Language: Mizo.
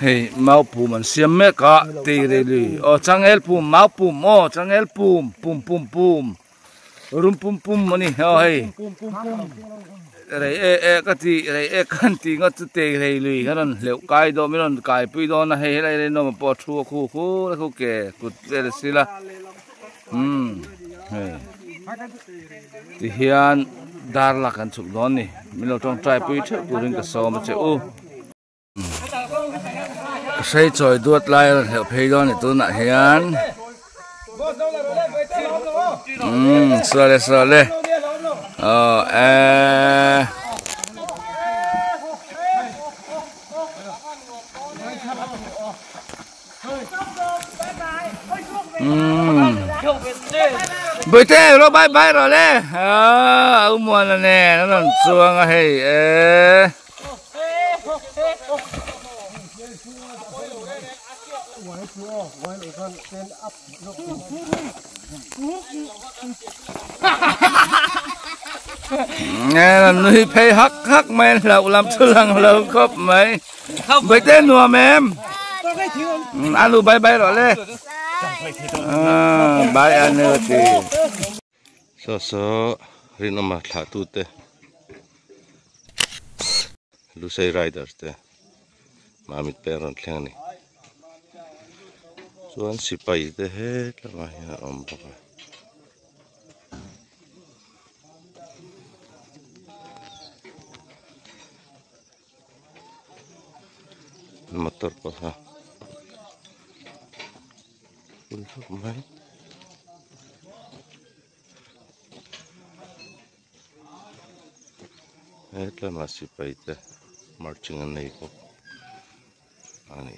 Hei mau pum an siam mek a teirei aw changel pum mau pum aw changel pum pum pum pum rum pum pum a ni aw hei rei e e ka ti rei e kan tih ngawt chu teirei lui kha rawn hleuh kai dawn min rawn kai pui dawn a hei helai rei nawm pawh a thu a khu khu a khu ke kut vel a sil a umm hei tihian dar lak an chhuk dawn a ni min lo tawngtai pui theuh turin ka sawm a che u. Ka hrei chawi duat lai a rawn hleuh phei dawn a ni tunah hian umm sual e sual e aw eee umm Bawihte ro bye bye rawh le aaa u Muana nen a rawn chuang a hei eee. Nghe nui phei hak hak mai hlauh lam chu lang lo khawp mai Bawihte nuam em Anu bye bye rawh le bye anu ti Saw saw rinawma thlah tute Lusei Riders te Mamit peng rawn thleng a ni. Chuan sipai te hetlangah hian an awm bawk a. Motor pawh kha pui khawp mai. He tlema sipai te marching an nei bawk a ni.